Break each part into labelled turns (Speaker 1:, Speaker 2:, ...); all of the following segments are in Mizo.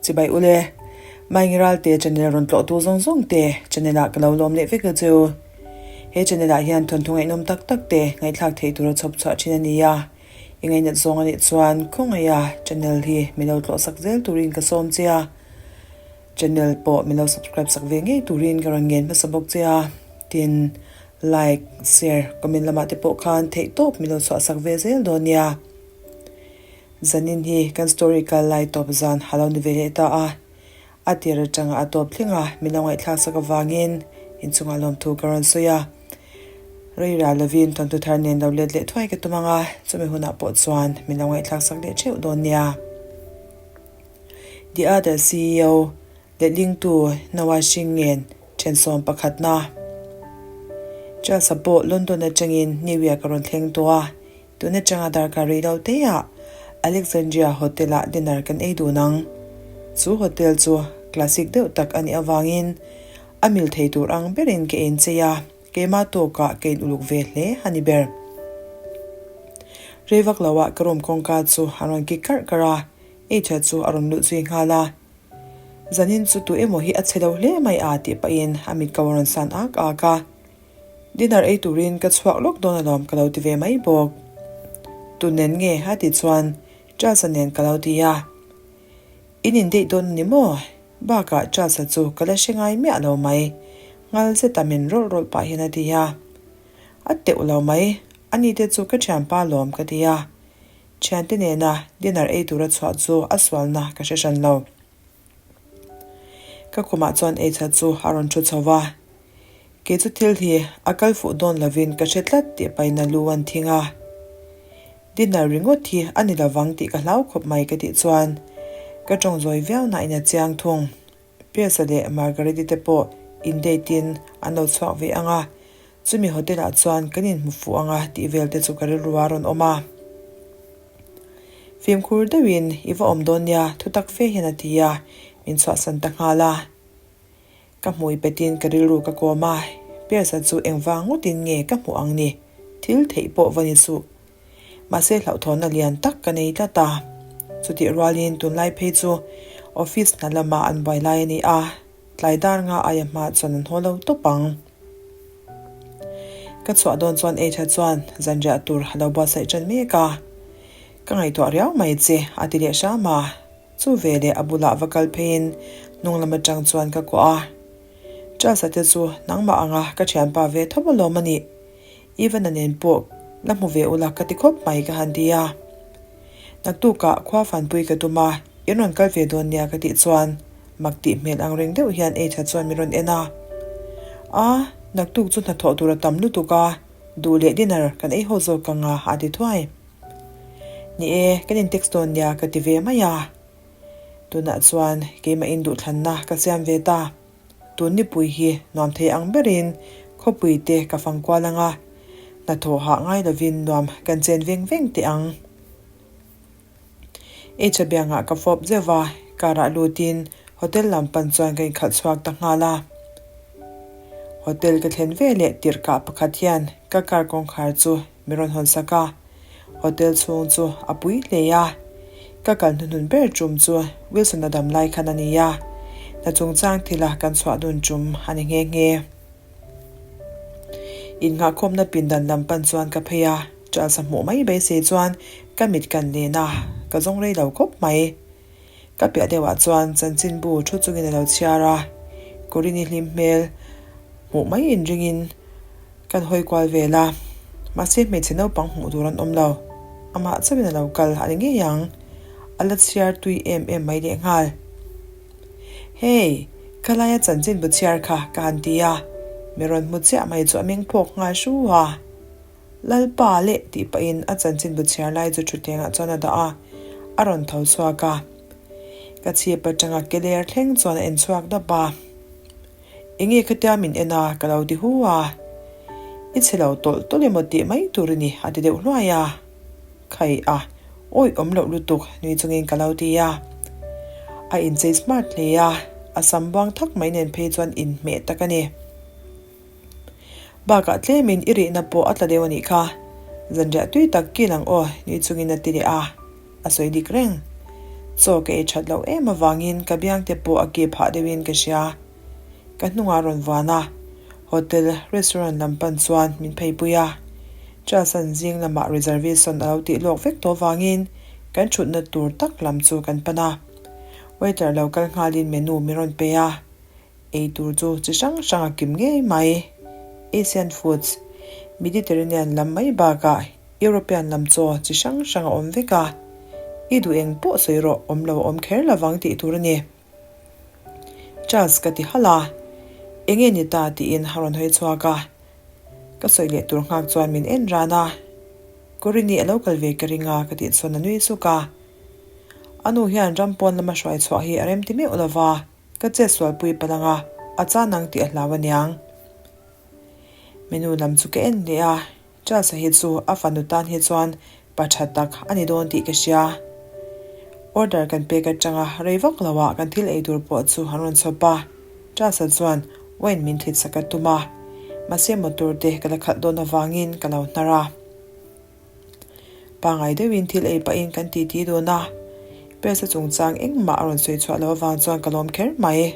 Speaker 1: Chibai ule. Maingiralte channel rawn tlawhtu zawng zawng te channel ah ka lo lawm leh vek a chu. He channel ah hian thawnthu ngaihnawm tak tak te ngaihthlak theih tura chhawp chhuah thin a ni a. I ngainat zawng a nih chuan khawngaih a channel hi mi lo tlawh sak zel turin ka sawm che a. Channel pawh mi lo subscribe sak ve ngei turin ka rawn ngen hmasa bawk che a. Tin, like, share, comment lamah te pawh khan theihtawp mi lo chhuah sak ve zel dawn nia. Zanin hi kan story kal lai tawp zan a lo ni ve leh ta a, a tir atanga a tawp thleng a min lo ngaihthlak sak avangin inchungah lawmthu ka rawn sawi a. Rei ral lovin thawnthu thar nen lo let leh thuai ka tum ang a, chumi hunah pawh chuan min lo ngaihthlak sak leh theuh dawn nia. The other ceo Lehlingtu Noah Hring ngen thensawm pakhatna Charles-a pawh London atangin New York a rawn thleng tawh a, Tun atanga darkar rei lo teah Alexandria Hotel-ah dinner kan ei dun ang. Chu hotel chu classic deuh tak a nih avangin a mil thei tur ang berin ka inchei a, keimah tawkah ka in uluk ve hle a ni ber. Rei vak loah ka room kawngka chu a rawn kik karh karh a, H-a chu a rawn luh zui nghal a. Zanin chu tu emaw hi a chhe lo hle mai a tih pahin a mit ko a rawn san ak ak a. Dinner ei turin ka chhuak lawk dawn alawm ka lo ti ve mai bawk. Tu nen nge a ti chuan Charles-a nen ka lo ti a. In indeih dawn a ni maw? Bakah Charles-a chu ka la hre ngai miah lo mai. Nghal zeta min rawlh rawlh pah hian a ti a. A teuh lo mai, ani te chu ka thianpa lawm ka ti a. Thiante nena dinner ei tura chhuah chu a sualna ka hre hran lo. Ka khumah chuan eichha chu a rawn thu chho va, Kei chu thil hi a kal fuh dawn lovin ka hre tlat tih paina lu an thing a. Dinner ringawt hi a ni lovang tih ka hlau khawp mai ka tih chuan ka tawng zawi viau nain a chiang thung. Pierce-a leh Margaret-i te pawh in date in an lo chhuak ve ang a, chumi hotel ah chuan kan inhmu fuh ang a tih vel te chu ka rilru a rawn awm a. Fimkhur deuhin i va awm dawn nia thutak fe hian a ti a, min chhuahsan ta nghal a. Ka hmui petin ka rilru ka kawm a, Pierce-a chu engvang ngawtin nge ka hmuh ang ni? Thil theih pawh va ni suh. Mahse hlauhthawnna lian tak ka nei tlat a. Chutih rualin tunlai phei chu office hna lama an buai lai a ni a, tlai dar nga aia hma chuan an haw lo tawp ang. Ka chhuah dawn chuan Eitha chuan zanriah tur a lo buatsaih ṭan mek a, Ka ngaihtuah riau mai che a ti leh hram a. Chu veleh a bulah va kal pheiin hnung lam atang chuan ka kuah a. Charles-a te chu nangmah anga ka thianpa ve tho alawm a nih. Ivan-a nen pawh la hmu ve ula ka ti khawp mai ka han ti a. Naktukah khua fanpui ka tum a, in rawn kal ve dawn nia ka tih chuan mak tih hmel ang reng deuh hian Eitha chuan min rawn en a. A, naktuk chu hnathawh tur a tam lutuk a, duh leh dinner kan ei haw zawk ang a a ti thuai. Ni e, kan in text dawn nia ka ti ve mai a. Tunah chuan keimah in duhthlanna ka siam ve ta. Tun nipui hi nuam thei ang berin khawpui te ka fang kual ang a, hnathawh hah ngai lovin nuam kan chen veng veng teh ang. H-a biangah ka fawp zeuh va, car ah lutin hotel lam pan chuan ka inkhalh chhuak ta nghal a. Hotel ka thlen veleh tirhkah pakhat hian ka car kawngkhar chu Mi rawn hawn sak a, hotel chhung chu a pui hle a. Ka kal hnuhnun ber tum chu Wilson-a dam lai khan a ni a, hna chungchang thila kan chhuah dun tum a ni nghe nghe. Innghahkhawmna pindan lam pan chuan ka phei a, Charles-a hmuh mai beisei chuan ka mit kan len a, ka zawng rei lo khawp mai. Ka piah deuhah chuan chanchinbu thu chungin a lo chhiar a, Corinne-i hlim hmel hmuh mai inringin Kan hawi kual vel a, mahse hmeichhe naupang hmuh tur an awm lo. Amah chauhin a lo kal a ni ngei ang. A la chhiar tui em em mai leh nghal. Hey, ka laia chanchin bu chhiar kha ka han ti a, mi rawn hmu chiah mai chu a meng phawk nghal hru a. Lalpa leh tih pahin a chanchin bu chhiar lai chu thutthlengah chuan a dah a, a rawn tho chhuak a. Ka chhip atanga ke ler thleng chuan a en chhuak dap a. Enge khatia min en a ka lo ti hu a, I chhe lo tawlh tawlh emaw tih mai tur i ni a ti deuh hluai a. Khai a, awi awm loh lutuk nui chungin ka lo ti a. A inchei smart hle a, a sam buang thak mai nen phei chuan inhmeh tak a ni. Bakah tlemin i rihna pawh a tla deuh a nih kha, zanriah tui tak kil ang aw nui chungin a ti leh a, a sawi dik reng. Chaw ka ei that loh em avangin ka biang te pawh a ke phah deuhin ka hria. Ka hnungah rawn vuan a, hotel restaurant lam pan chuan min pheipui a. Charles-a'n zing lamah reservation a lo tih lawk vek tawh avangin kan thutna tur tak lam chu kan pan a. Waiter lo kal nghalin menu min rawn pe a, ei tur chu chi hrang hrang a kim ngei mai. Asian foods, Mediterranean lam mai bakah European lam chaw chi hrang hrang a awm vek a, i duh eng pawh sawi rawh awm lo a awm kher lovang tih tur a ni. Charles ka ti halh a, enge ni ta tiin a rawn hawi chhuak a, ka sawi leh tur nghak chuan min en ran a, Corinne a lo kal ve ka ring a ka tih chuan a nui suk a, a nu hian ram pawn lama hruai chhuah hi a rem ti meuh lova, ka chet sualpui palh ang a, a chan ang tih a hlau aniang. Menu lam chu ka en leh a. Charles-a hi chu a fanu tan hi chuan pa tha tak a ni dawn tih ka hria. Order kan pek atanga rei vak lo ah kan thil ei tur pawh chu an rawn chhawp a. Charles-a chuan wine min thlit sak a tum a, mahse motor te ka la khalh dawn avangin ka lo hnar a. Pangai deuhin thil ei pahin kan titi dawn a, Pierce-a chungchang engmah a rawn sawi chhuah loh avang chuan ka lawm kher mai.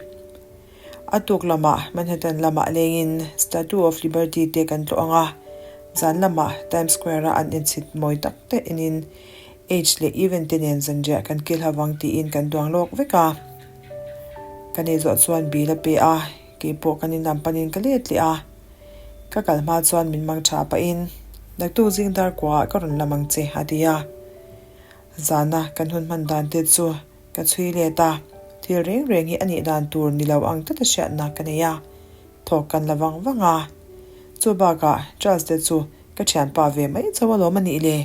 Speaker 1: A tuk lamah Manhattan lamah lengin Statue of Liberty te kan tlawh ang a, zan lamah Times Square-a an inchhit mawi tak te enin H leh Even te nen zanriah kan kil havang tiin kan duang lawk vek a. Ka nei zawh chuan bill a pe a, keipawh kan inlam panin ka let leh a. Ka kal hma chuan min mang tha pahin, Naktuk zing dar kuaah ka rawn lam ang che, a ti a. Zana kan hun hman dan te chu Ka chhui let a, thil reng reng hi a nih dan tur ni lo ang tlat a hriatna ka nei a, thawk kan la vang vang a. Chu bakah Charles te chu ka thianpa ve mai chauh alawm a nih le.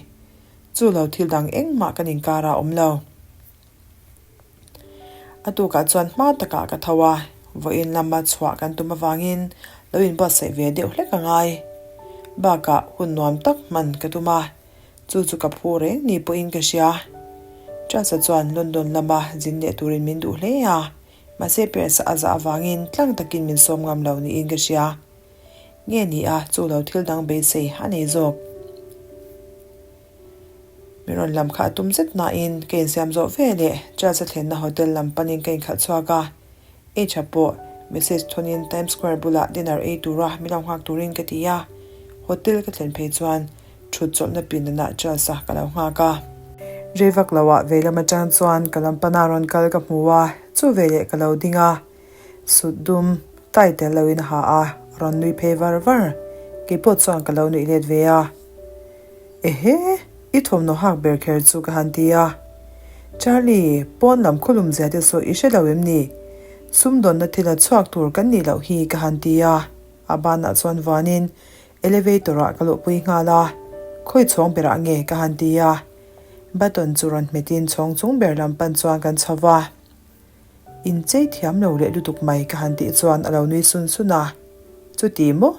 Speaker 1: Chu lo thil dang engmah kan inkar a awm lo. A tukah chuan hma takah ka tho a, vawiin lama chhuah kan tum avangin lo inbuatsaih ve deuh hlek a ngai. Bakah hun nuam tak hman ka tum a, Chu chu ka phu reng ni pawhin ka hria. Charles-a chuan London lama zin leh turin min duh hle a, mahse Pierce-a a zah avangin tlang takin min sawm ngam lo niin ka hria. Nge ni a, chu lo thil dang beisei a nei zawk. Min rawn lam kha a tum zet nain ka insiam zawh ve leh Charles-a thlenna hotel lam panin ka inkhalh chhuak a. H-a pawh message thawnin Times Square bulah dinner ei tura min lo nghak turin ka ti a, hotel ka thlen phei chuan Thut chawlhna pindanah Charles-a ka lo nghak a. Rei vak loah veilam atang chuan ka lam pana rawn kal ka hmu a, chu veleh ka lo ding a. Sut dum tai tel loin a ha a, a rawn nui phei var var. Keipawh chuan ka lo nuih let ve a. Ehe! I thawmhnaw hak ber kher chu ka han ti a. Charlie, pawn lam khulum zia te saw i hre lo em ni? Sumdawnna thil a chhuak tur kan nih loh hi ka han ti a. A banah chuan vanin Elevator ah ka luhpui nghal a, khawi chhawng berah nge ka han ti a, button chu rawn hmetin chhawng chung ber lam pan chuan kan chho va. Inchei thiam lo leh lutuk mai ka han tih chuan a lo nui sun sun a, Chuti maw?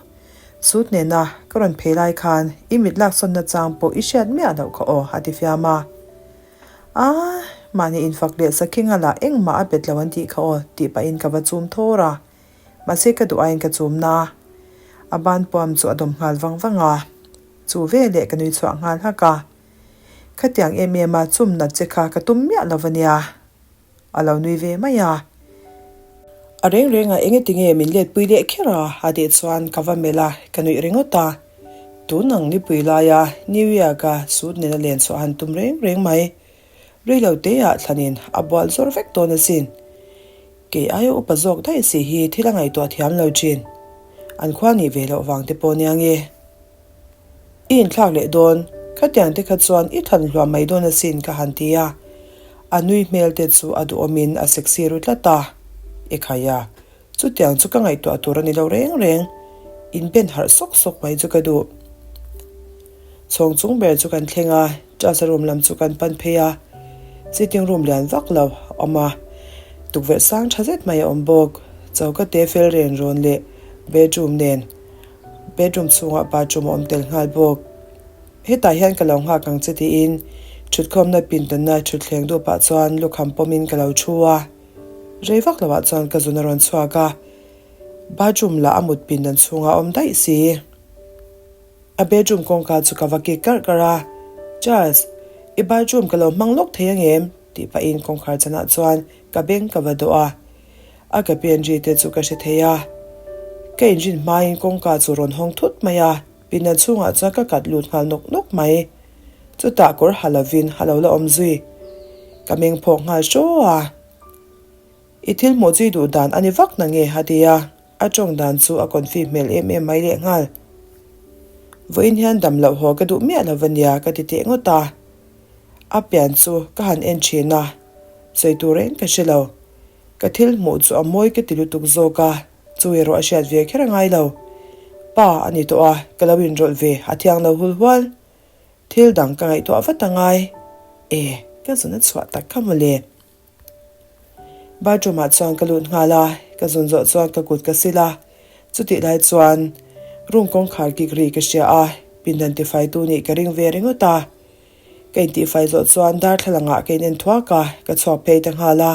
Speaker 1: Suit nena ka rawn phei lai khan i mit laksawnna chang pawh i hriat miah loh kha aw a ti fiam a. Aaa, mahni infak leh sakhinga lah engmah a bet lo an tih kha aw tih pahin ka va chum thawr a. Mahse ka duh aiin ka chum na. A ban puam chu a dawm nghal vang vang a. Chu veleh ka nui chhuah nghal hak a. Khatiang em em a chum nat che kha ka tum miah lo va nia. A lo nui ve mai a. A reng reng a enge tinge min let pui leh kher a a tih chuan ka va melh a, ka nuih ringawt a. Tun ang nipui laia New York a suit nena len chhuah han tum reng reng mai. Rei lo te ah thlanin a bual zawr vek dawn asin. Kei aia upa zawk daih si hi thil a ngaihtuah thiam lo thin. An khua nih ve loh vang te pawh nia nge. I inthlak leh dawn, khatiang te kha chuan i than hluam mai dawn asin ka han ti a. A nui hmel te chu a duhawmin a sexy ru tlat a. Ekhai a, Chutiang chu ka ngaihtuah tur a ni lo reng reng, inben harh sawk sawk mai chu ka duh. Chhawng chung ber chu kan thleng a, Charles-a room lam chu kan pan phei a, sitting room lian vak lo a awm a, tukverh sang tha zet mai a awm bawk. Choka te fel ren rawn leh bedroom nen bedroom chhungah bathroom a awm tel nghal bawk. Hetah hian ka lo nghak ang che tiin thutkhawmna pindanna thutthleng duh pah chuan lukham pawmin ka lo thu a. Rei vak loah chuan ka zun a rawn chhuak a, bathroom lah a mut pindan chhungah a awm daih si. A bedroom kawngka chu ka va kik karh karh a, Charles, i bathroom ka lo hmang lawk thei ang em? Tih pahin kawngkhar chanah chuan ka beng ka va dawh a. A ka pen ri te chu ka hre thei a. Ka inrin hmain kawngka chu rawn hawng thut mai a, pindan chhungah chuan ka kat lut nghal nawk nawk mai. Chutah kawr ha lovin a lo la awm zui. Ka meng phawk nghal hraw a. I thil hmuh chu i duh dan a ni vak na nge? a ti a. A tawng dan chu a confi hmel em em mai leh nghal. Vawiin hian dam loh haw ka duh miah lo va nia ka ti teh ngawt a. A pian chu ka han en thin a, sawi tur reng ka hre lo. Ka thil hmuh chu a mawi ka ti lutuk zawk a, chu erawh a hriat ve kher a ngai lo. Pa a ni tawh a, ka lo inrawlh ve a thiang lo hul hual. Thil dang ka ngaihtuah vat a ngai. E, ka zun a chhuah tak kha mawle. Bathroom ah chuan ka lut nghal a, ka zun zawh chuan ka kut ka sil a, chutih lai chuan room kawngkhar kik ri ka hria a, pindan tifai tu nih ka ring ve ringawt a. Ka intihfai zawh chuan darthlalang ah ka in en thuak a, ka chhuak phei ta nghal a.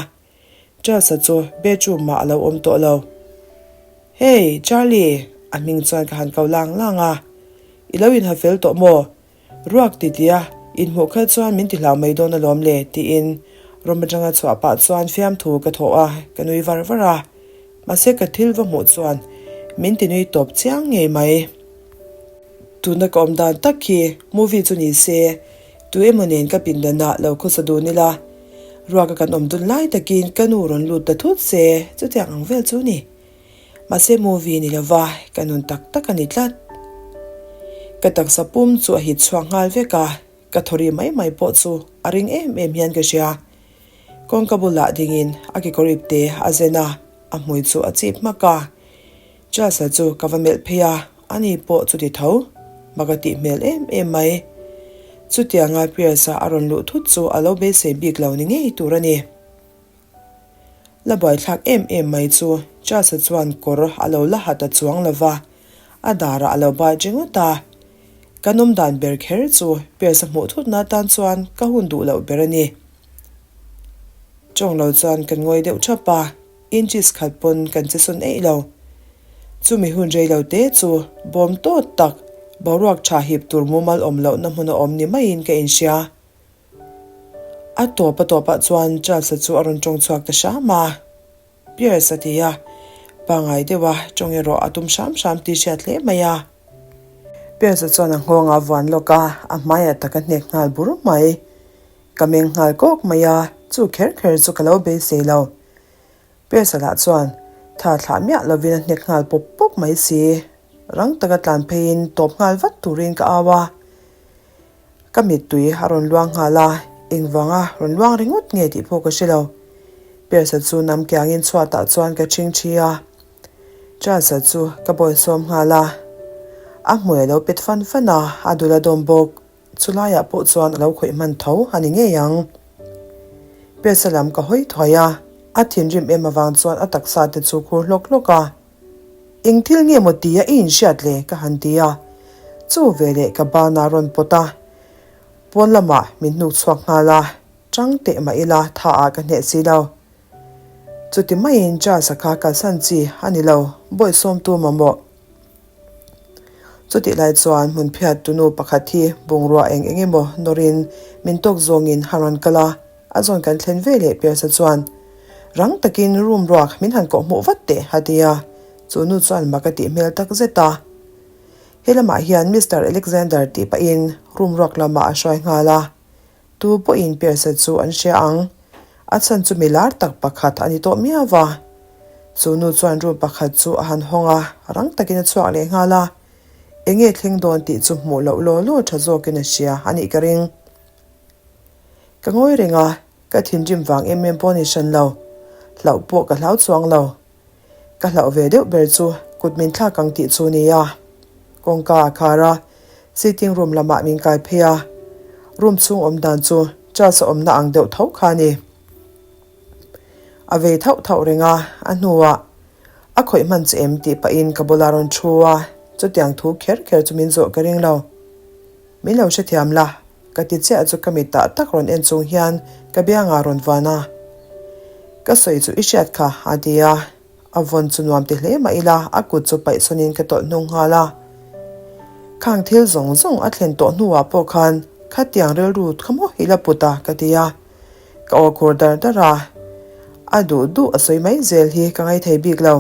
Speaker 1: Charles-a chu bedroom ah a lo awm tawh lo. Hey, Charlie! a hming chuan ka han ko lang lang a. I lo inha fel tawh maw? Ruak ti tia inhmuh kha chuan min ti hlau mai dawn alawm le tiin room atanga chhuah pah chuan fiamthu ka thawh a, ka nui var var a. Mahse ka thil va hmuh chuan min ti nui tawp chiang ngei mai. Tuna ka awm dan tak khi movie chu ni se tu emaw nen ka pindanah lo khawsa dun ila. Ruaka kan awm dun lai takin ka nu rawn lut ta thut se chutiang ang vel chu ni. Mahse movie ni lova ka nun tak tak a ni tlat. Ka taksa pum chu a hit chhuak nghal vek a, ka thaw ri mai mai pawh chu a ring em em hian ka hria. Kawngka bulah dingin a kekawr ip te a zen a, a hmui chu a chip hmak a. Charles-a chu ka va melh phei a, ani pawh chuti tho. Mak a tih hmel em em mai. Chutianga Pierce-a a rawn luh thut chu a lo beisei bik lo ni ngei tur a ni. La buaithlak em em mai chu Charles-a chuan kawr a lo la hat a chuang lo va, a darah a lo bai ringawt a. Kan awm dan ber kher chu Pierce-a hmuh thutna atan chuan ka hun duh loh ber a ni. Tawng lo chuan kan ngawi deuh thap a, inches khat pawn kan che sawn eih lo. Chumi hun rei lo te chu bawm tawt tak boruak tha hip tur mumal awm lohna hmun a awm ni maiin ka inhria. A tawp a tawpah chuan Charles-a chu a rawn tawng chhuak ta hram a, Pierce a ti a, pangngai deuha tawng erawh a tum hram hram tih hriat hle mai a. Pierce-a chuan a nghawng a vuan lawk a, a hmaiah tak a hnek nghal bur mai. Ka meng nghal kawk mai a, chu kher kher chu ka lo beisei lo. Pierce-a lah chuan tha thlah miah lovin a hnek nghal pawp pawp mai si. Rang taka tlan pheiin tawp nghal vat turin ka au a. Ka mittui a rawn luang nghal a, engvanga rawn luang ringawt nge tih pawh ka hre lo. Pierce-a chu nam kiangin chhuatah chuan ka ṭhing ṭhi a. Charles-a chu ka bawihsawm nghal a. A hmui a lo pet fan fan a, a dul a dawm bawk. Chulaiah pawh chuan a lo khawih hman tho a ni ngei ang. Pierce-a lam ka hawi thuai a, a thinrim em avang chuan a taksa te chu khur hlawk hlawk a. Eng thil nge maw tia i inhriat le? ka han ti a. Chu veleh ka ban a rawn pawt a, pawn lamah min hnuk chhuak nghal a, chang teh mah ila tha ah ka hneh si lo. Chuti maiin Charles-a kha kalsan chi a ni lo, bawihsawmtu mamawh. Chutih lai chuan hmun phiat tunu pakhat hi bungrua eng eng emaw nawrin min tawk zawngin a rawn kal a, A zawn kan thlen ve leh Pierce-a chuan, Rang takin room ruak min han kawh hmuh vat teh, a ti a. Chu nu chuan mak a tih hmel tak zet a. He lamah hian Mister Alexander tih pahin room ruak lamah a hruai nghal a. Tu pawhin Pierce-a chu an hria ang. A chhan chu mi lar tak pakhat a ni tawh miau va. Chu nu chuan room pakhat chu a han hawng a, rang takin a chhuak leh nghal a. Eng nge thleng dawn tih chu hmuh loh law law tha zawkin a hria a nih ka ring. Ka ngawi reng a, ka thinrim vang em em pawh ni hran lo. Hlauh pawh ka hlau chuang lo. Ka hlauh ve deuh ber chu kut min thlak ang tih chu nia. Kawngka a khar a, sitting room lamah min kai phei a. Room chhung awm dan chu Charles-a awmna ang deuh tho kha a ni. A vei thauh thauh reng a, a hnuah a khawih hman che em tih pahin ka bulah rawn thu a, chutiang thu kher kher chu min zawh ka ring lo. Min lo hrethiam la, ka ti chiah chu ka mitah tak rawn en chung hian ka biangah rawn vuan a. Ka sawi chu i hriat kha, a ti a. A vawn chu nuam ti hle mah ila a kut chu paih chhunin ka tawlh hnung nghal a. Khang thil zawng zawng a thlen tawh hnuah pawh khan khatiang rilru kha maw i la put a, ka ti a. Ka aw khur dar dar a, a duh duh a sawi mai zel hi ka ngaithei bik lo.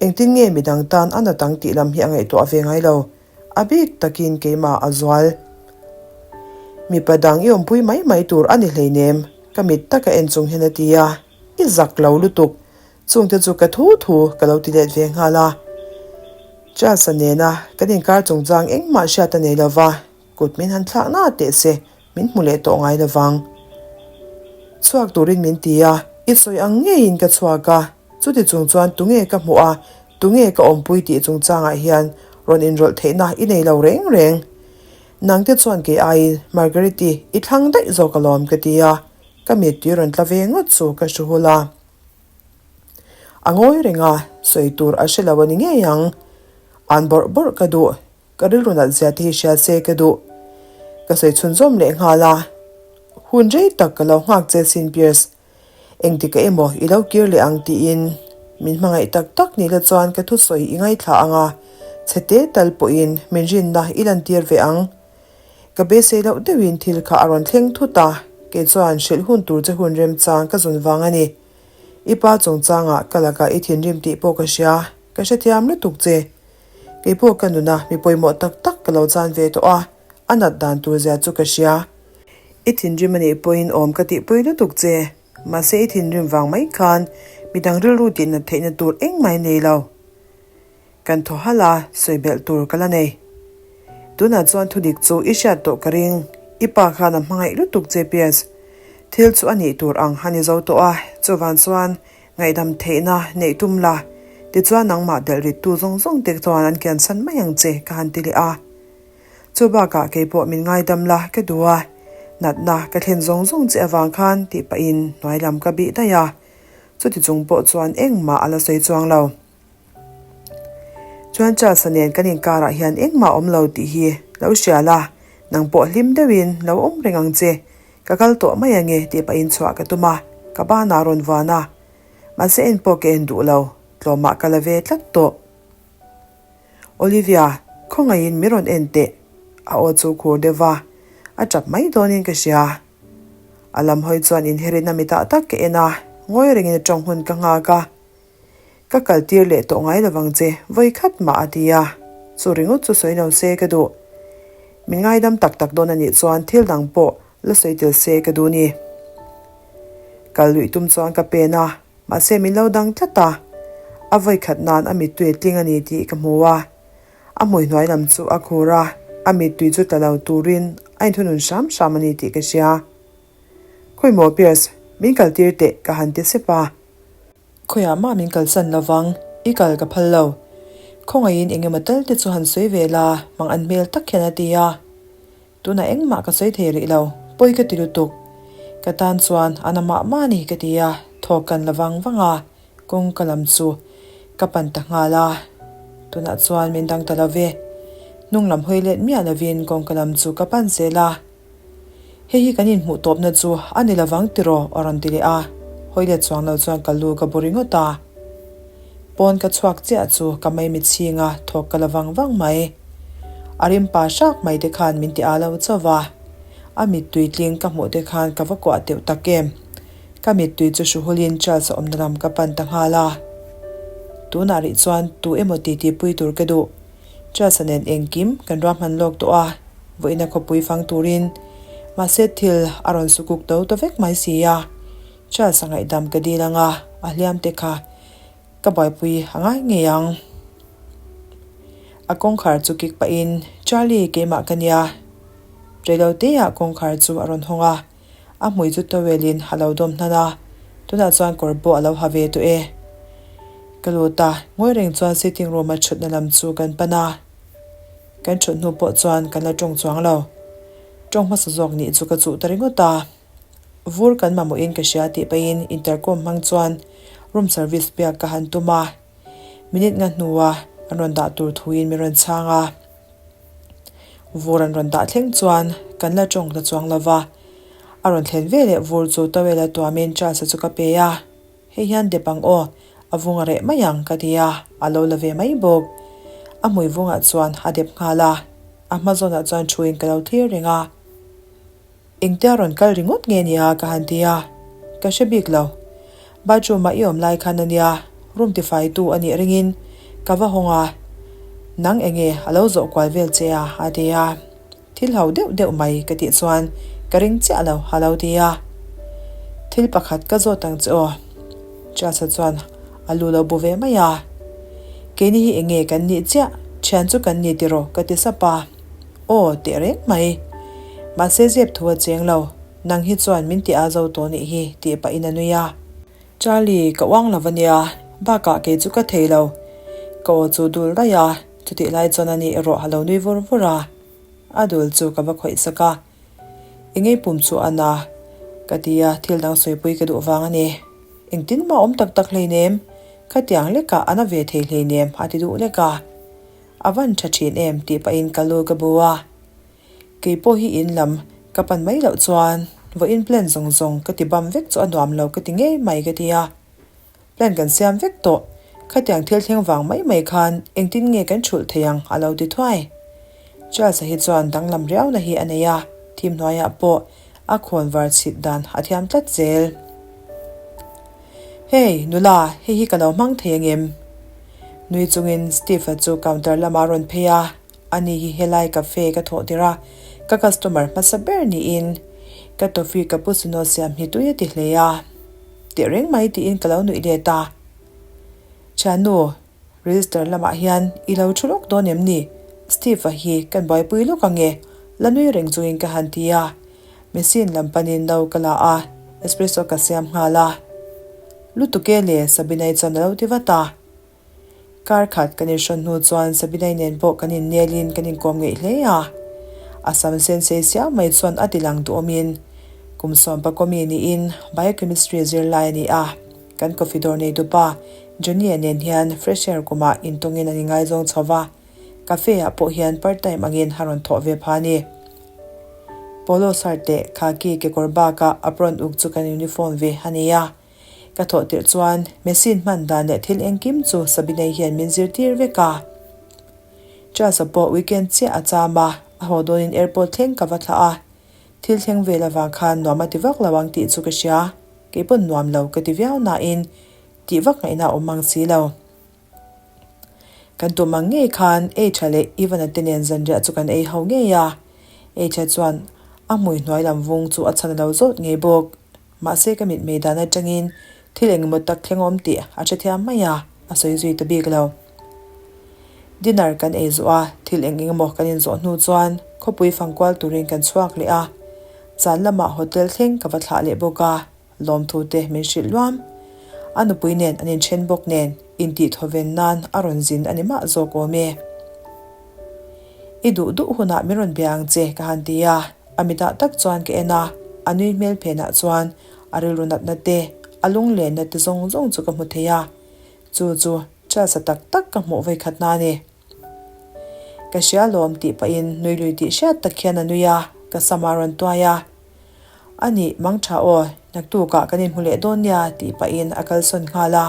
Speaker 1: Engtin nge midang tan a nat ang tih lam hi a ngaihtuah ve ngai lo. A bik takin keimah a zual. Mipa dang i awmpui mai mai tur a ni hleinem, ka mit taka en chung hian a ti a, i zak lo lutuk. Chungte chu ka thu thu ka lo ti let ve nghal a. Charles-a nena kan inkar chungchang engmah hriat a nei lova, kut min han thlak na teh se, min hmu leh tawh ngai lovang. Chhuak turin min ti a, i sawi ang ngeiin ka chhuak a, chuti chung chuan tunge ka hmuh a, tunge ka awmpui tih chungchangah hian rawn inrawlh theihna i nei lo reng reng. Nangte chuan kei aiin Margaret-i i thlang daih zawk alawm ka ti a, ka mittui rawn tla ve ngawt chu ka hru hul a. A ngawi reng a, sawi tur a hre lo a ni ngei ang. An bawrh bawrh ka duh, ka rilru nalh zia te hi hria se ka duh. Ka sawi chhunzawm leh nghal a, Hun rei tak ka lo nghak che sin Pierce, engtikah emaw i lo kir leh ang tiin min hmangaih tak tak ni la chuan ka thusawi i ngaithla ang a, chhe te tal pawhin min rinna i lantir ve ang. Ka beisei loh deuhin thil kha a rawn thleng thut a, kei chuan hrilh hun tur che hun remchang ka zun vang a ni. I pa chungchangah ka lakah i thinrim tih pawh ka hria, ka hrethiam lutuk che. Kei pawh ka nuna mi pawimawh tak tak ka lo chan ve tawh a, a nat dan tur zia chu ka hria. I thinrim a nih pawhin awm ka tihpui lutuk che, mahse i thinrim vang mai khan midang rilru tihnat theihna tur engmah i nei lo. Kan thaw halh a, sawi belh tur ka la nei. Tunah chuan thudik chu i hriat tawh ka ring, i pa khan a hmangaih lutuk che Pierce. Thil chu a nih tur ang a ni zo tawh a, chuvang chuan ngaihdam theihna neih tum la, tichuan nangmah delh rittu zawng zawng te chuan an kiansan mai ang che ka han ti leh a. Chu bakah kei pawh min ngaidam la ka duh a, natna ka thlen zawng zawng che avang khan tih pahin hnuai lam ka bih daih a, chuti chung pawh chuan engmah a la sawi chuang lo. Chuan Charles-a nen kan inkarah hian engmah awm lo tih hi lo hria la, nang pawh hlim deuhin lo awm reng ang che, ka kal tawh mai ange tih pahin chhuah ka tum a, ka banah rawn vuan a. Mahse en pawh ka en duh lo, tlawmah ka la ve tlat tawh. Olivia, khawngaihin mi rawn en teh, a aw chu khur deuh va, a tap mai dawnin ka hria. A lam hawi chuan inherina mitah tak ka en a, ngawi rengin a tawng hun ka nghak a. Ka kal tir leh tawh ngai lovang che, vawi khat mah a ti a. Chu ringawt chu sawi lo se ka duh. Min ngaidam tak tak dawn a nih chuan thil dang pawh la sawi tel se ka duh ni. Kal luih tum chuan ka pen a, mahse min lo dang tlat a. A vawi khat nan a mittui a tling a ni tih ka hmu a. A hmui hnuai lam chu a khur a, a mittui chu tla lo turin a inthunun hram hram a ni tih ka hria. Khawimaw Pierce, min kal tir teh ka han ti sep a. Khawiah mah min kalsan lo vang, i kal ka phal lo. Khawngaihin eng emaw tal te chu han sawi ve la, mang an hmel tak hian a ti a. Tunah engmah ka sawi thei rih lo, pawi ka ti lutuk. Ka tan chuan a na mah mah a ni ka ti a, thawk kan la vang vang a, kawngka lam chu ka pan ta nghal a. Tunah chuan min dang ta lo ve. Hnung lam hawi let miah lovin kawngka lam chu ka pan zel a. Hei hi kan inhmuh tawpna chu a ni lovang tiraw a rawn ti leh a, hawi let chuang lo chuan ka lu ka bu ringawt a. Pawn ka chhuak chiah chu ka maimi chhing a, thawk ka la vang vang mai. A rim pa hrak mai te khan min ti a lo chauh va, a mittui tling ka hmuh te khan ka va kuah teuh tak em. Ka mittui chu hruhulin Charles a awmna lam ka pan ta nghal a. Tunah rih chuan tu emaw titi pui tur ka duh. Charles-a nen engkim kan ruahman lawk tawh a, vawiina khawpui fang turin mahse thil a rawn sukuk to ta vek mai si a. Charles-a ngaihdam ka dil ang a, a hliam te kha ka buaipui a ngai ngei ang. A kawngkhar chu kik pahin, Charlie, keimah ka nia. Reiloteah kawngkhar chu a rawn hawng a. A hmui chu towel in a lo dawm hnan a, tunah chuan kawr pawh a lo ha ve tawh e. Ka lut a, ngawi reng chuan sitting room a thutna lam chu kan pan a. Kan thut hnu pawh chuan kan la tawng chuang lo. Tawng hmasa zawk nih chu ka chuh ta ringawt a. Vur kan mamawhin ka hria tih pahin intercom hmang chuan room service biak ka han tum a. Minute nga hnua an rawn dah tur thuin min rawn chhang a. Vur an rawn dah thleng chuan kan la tawng ta chuang lo va. A rawn thlen ve leh vur chu towel a tuamin Charles-a chu ka pe a. Hei hian dep ang aw, a vung a reh mai ang ka ti a, a lo la ve mai bawk. A hmui vungah chuan a dep nghal a, a hma zawnah chuan thuin ka lo thlir reng a. Engtia rawn kal ringawt nge nia ka han ti a. Ka hre bik lo. Bathroom-ah i awm lai khan a nia, room tifaitu a nih ringin ka va hawng a, nang enge a lo zawh kual vel che a a ti a. Thil ho deuh deuh mai ka tih chuan ka ring chiah lo a lo ti a. Thil pakhat ka zawt ang che aw. Charles-a chuan a lu lo bu ve mai a. Keini hi enge kan nih chiah, thian chu kan ni tiraw ka ti sap a. Aw teh reng mai. Mahse zep thu a cheng lo, nang hi chuan min ti a zo tawh nih hi tih pahin a nui a. Charlie, ka uang lo ania, bakah kei chu ka thei lo. Ka aw chu dul daih a, chutih lai chuan ani erawh a lo nui vur vur a. A dul chu ka va khawih sak a, Engei pum chu a na? ka ti a, thil dang sawipui ka duh vang a ni. Engtin mah awm tak tak hleinem, khatiang lekah a na ve thei hleinem a ti duh lek a. A van tha thin em tih pahin ka lu ka bu a. Kei pawh hi in lam ka pan mai loh chuan vawiin plan zawng zawng ka ti bam vek chu a nuam lo ka ti ngei mai ka ti a. Plan kan siam vek tawh. Khatiang thil thleng vang mai mai khan engtin nge kan thulh thei ang a lo ti thuai. Charles-a hi chuan danglam riauna hi a nei a, thim hnuaiah pawh a khawn var chhit dan a thiam tlat zel. Hey, nula, hei hi ka lo hmang thei angem? Nui chungin Steve-a chu counter lamah a rawn phei a, ani hi helai cafe ka thawh tir a, ka customer hmasa ber niin ka toffee cappuccino siam hi tui a ti hle a. Teh reng mai tiin ka lo nuih let a. Thiannu, register lamah hian i lo thu lawk dawn em ni? Steve-a hi kan buaipui lawk ang e, la nui reng chungin ka han ti a. Machine lam panin no ka la a, espresso ka siam nghal a. Lutuk e le, Sabina-i chuan a lo ti vat a. Kar khat kan inhrawn hnu chuan Sabinai nen pawh kan innelin kan inkawm ngeih hle a. A sam sen sei siau mai chuan a ti lang duhawmin kum sawmpa kawmi niin Biochemistry zirlai a ni a. Kan coffee dawr nei tupa Johnny-a nen hian fresh air kumah intawngin an ingaizawng chho va, cafe-ah pawh hian part time angin a rawn thawh ve pha a ni. Polo shirt leh khaki kekawr bakah apron uk chu kan uniform ve a ni a. Ka thawh tirh chuan machine hman dan leh thil engkim chu Sabinei hian min zirtir vek a. Charles-a pawh weekend chiah a cham a, a haw dawnin airport thleng ka va thlah a. Thil thleng vel avang khan nuam a ti vak lo ang tih chu ka hria. Kei pawn nuam lo ka ti viau nain tih vak ngaihna a awm mang si lo. Kan tum ang ngei khan H-a leh Ivan-a te nen zanriah chu kan ei ho ngei a. H-a chuan a hmui hnuai lam vung chu a chhan a lo zawt ngei bawk. Mahse ka mitmei dan atangin thil engemaw tak thleng awm tih a hrethiam mai a, a sawi zui ta bik lo. Dinner kan ei zawh a, thil eng engemaw kan inzawh hnu chuan khawpui fangkual turin kan chhuak leh a, zan lamah hotel thleng ka va thlah leh bawk a, lawmthu te min hrilh luam. A nupui nen an inthen bawk nen intih thawven nan a rawn zin a ni mah zawk awm e. I duh duh hunah min rawn bia ang che ka han ti a. A mitah tak chuan ka en a, a nui hmel phenah chuan a rilru natna te, a lunglenna te zawng zawng chu ka hmu thei a. Chu chu Charles-a tak tak ka hmuh vawikhat na a ni. Ka hria lawm tih pahin nui lui tih hriat tak hian a nui a, ka sam a rawn tuai a. A nih, mang tha aw, naktukah kan inhmu leh dawn nia tih pahin a kalsawn nghal a.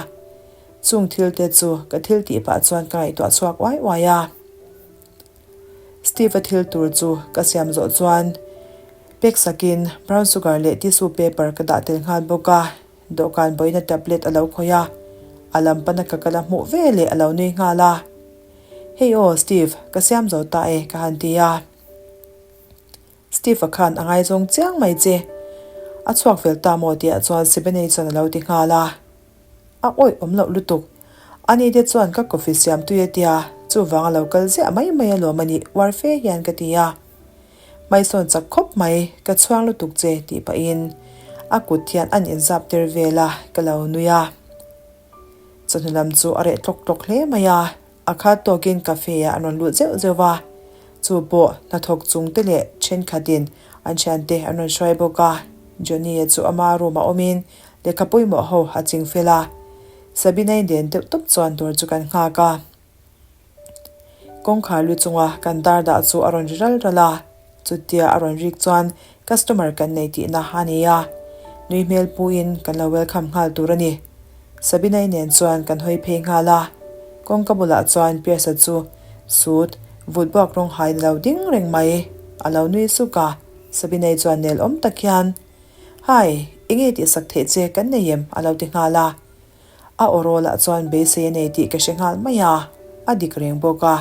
Speaker 1: Chung thil te chu ka thil tih pah chuan ka ngaihtuah chhuak uai uai a. Steve-a thil tur chu ka siam zawh chuan pek sakin brown sugar leh tissue paper ka dah tel nghal bawk a, dawhkan bawihna tablet a lo khawih a, a lam pana ka kal a hmuh ve leh a lo nui nghal a. Hei aw Steve, ka siam zo ta e ka han ti a. Steve-a khan a ngaizawng chiang mai che. A chhuak fel ta maw tihah chuan Sibenei chuan a lo ti nghal a. A awih awm loh lutuk. Ani te chuan ka coffee siam tui a tia, chuvang a lo kal ziah mai mai alawm a nih uar fe hian ka ti a. Hmaisawn chak khawp mai, ka chhuang lutuk che tih pahin a kut hian an inzap tir vel a, ka lo nui a. Chawhnu lam chu a reh tlawk tlawk hle mai a. A khat tawkin cafe ah an rawn lut zeuh zeuh va, chu pawh hnathawk chung te leh thenkhatin an thiante an rawn hruai bawk a. Johnny-a chu ama room ah awmin lehkha pawimawh ho a ching fel a, Sabina-i den deuh tawp chuan dawr chu kan nghak a. Kawngkhar lu chunga kan dar dah chu a rawn ri ral ral a. Chutia a rawn rik chuan customer kan nei tihna a ni a, nui hmel puin kan lo welcome nghal tur a ni. Sabina-i nen chuan kan hawi phei nghal a, kawngka bulah chuan Pierce-a chu suit vut buak rawng hain a lo ding reng mai, a lo nui suk a, Sabina-i chuan nel awm tak hian, Hi! Enge tihsak theih che kan nei em? a lo ti nghal a. A aw rawlah chuan beisei a nei tih ka hre nghal mai a, a dik reng bawk a.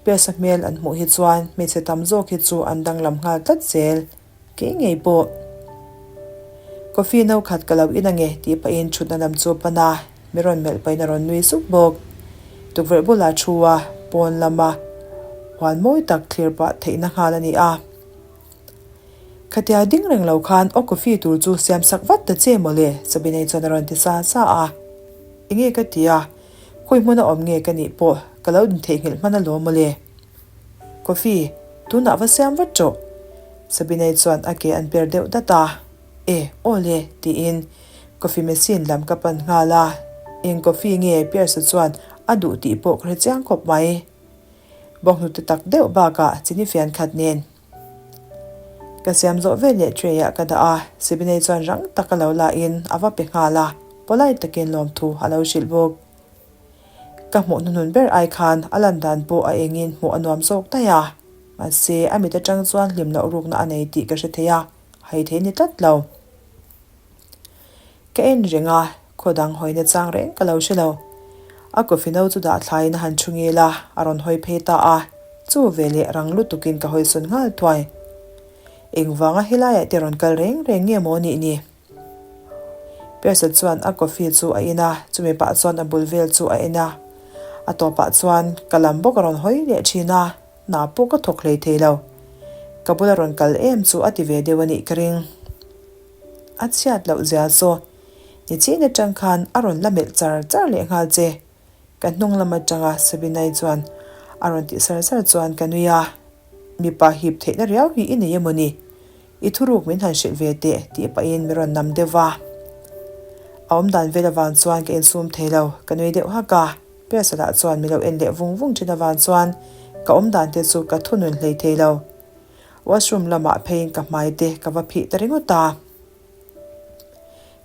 Speaker 1: Pierce-a hmel an hmuh hi chuan hmeichhe tam zawk hi chu an danglam nghal tlat zel. Kei ngei pawh coffee no khat ka lo in ange tih pahin thutna lam chu a pan a, mi rawn melh pahin a rawn nui sup bawk. Tukverh bulah thu a, pawn lama huan mawi tak thlir pah theihna nghal a ni a. Khatia ding reng lo khan aw coffee tur chu siam sak vat ta che mawle Sabinei chuan a rawn ti sa sa a. Enge ka ti a, khawi hmuna awm nge ka nih pawh ka lo intheihnghilh hman alawm mawle. Coffee, tunah va siam vat rawh. Sabinei chuan a ke an per deuh dat a, E, aw le, tiin coffee machine lam ka pan nghal a. Eng coffee nge Pierce-a chuan a duh tih pawh ka hre chiang khawp mai. Bawnghnute tak deuh bakah chini fian khat nen ka siam zawh vel leh tray ah ka dah a, Sabinei chuan rang taka lo la in a va pe nghal a, polite takin lawmthu a lo hrilh bawk. Ka hmuh hnuhnun ber ai khan a lan dan pawh a engin hmuh a nuam zawk daih a, mahse a mit atang chuan hlim loh rukna a nei tih ka hre thei a, hai thei ni tlat lo. Ka en reng a, khaw dang hawina chang reng ka lo hre lo. A coffee no chu dah thlaiin a han thu ngil a, a rawn hawi phei ta a, chu veleh rang lutukin ka hawi sawn nghal thuai. Engvanga helaiah te rawn kal reng reng nge maw nih ni? Pierce chuan a coffee chu a in a, chumi pah chuan a bul vel chu a en a. A tawpah chuan ka lam bawk a rawn hawi leh thin a, hna pawh ka thawk hlei thei lo. Ka bula rawn kal em chu a ti ve deuh a nih ka ring. A chhiat loh zia chu ni chin atang khan a rawn la melh char char leh nghal che. Ka hnung lam atanga Sabinai chuan a rawn tih sar sar chuan ka nui a, Mipa hip theihna riau hi i nei emaw ni? I thuruk min han hrilh ve teh tih pahin mi rawn nam deuh va. A awmdan vel avang chuan ka insum thei lo, ka nui deuh hak a. Pierce-a chuan mi lo en leh vung vung thin avang chuan ka awmdan te chu ka thunun hlei thei lo. Washroom lamah pheiin ka hmai te ka va phih ta ringawt a.